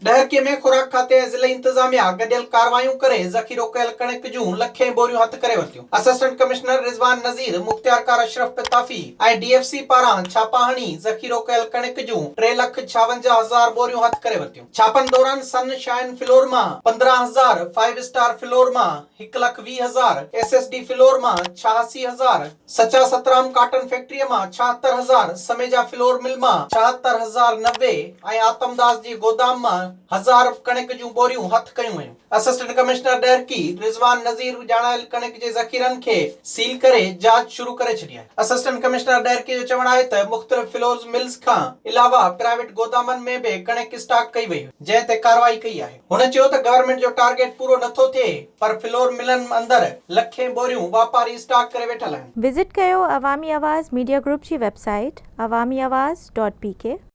ڏهرڪي ۾ خوراڪ کاتي ۽ ضلعي انتظاميا گڏيل ڪارروايون ڪري ذخيرو ڪيل ڪڻڪ جون لکين ٻوريون هٿ ڪري ورتيون. اسسٽنٽ ڪمشنر رضوان نذير، مختيارڪار Ashraf Patafi ۽ D F C پاران ڇاپا هڻي ذخيرو ڪيل ڪڻڪ جون 3,56,000 ٻوريون هٿ ڪري ورتيون. ڇاپن دوران سن شائن فلور مان 15,000، فائيو اسٽار فلور مان 1,20,000، ايس ايس ڊي فلور مان 86,000، سچا سترام ڪاٽن فيڪٽريء مان 76,000، سميجا فلور مل مان 76,090 ۽ آتم داس جي گودام مان هزار ڪڻڪ جون ٻوريون هٿ ڪيون ويون. اسسٽنٽ ڪمشنر ڏهرڪي رضوان نذير ڄاڻايل ڪڻڪ جي ذخيرن کي سيل ڪري جاچ شروع ڪري ڇڏي آهي. اسسٽنٽ ڪمشنر ڏهرڪي جو چوڻ آهي ته مختلف فلورز ملز کان علاوه پرائيويٽ گودامن ۾ به ڪڻڪ اسٽاڪ ڪئي وئي هئي، جنهن تي ڪارروائي ڪئي آهي. هن چيو ته گورنمينٽ جو ٽارگيٽ پورو نه ٿو ٿئي پر فلور ملن اندر لکين ٻوريون واپاري اسٽاڪ ڪري ويٺل آهن. وزٽ ڪيو عوامي آواز ميڊيا گروپ جي website Awami Awaz dot P K.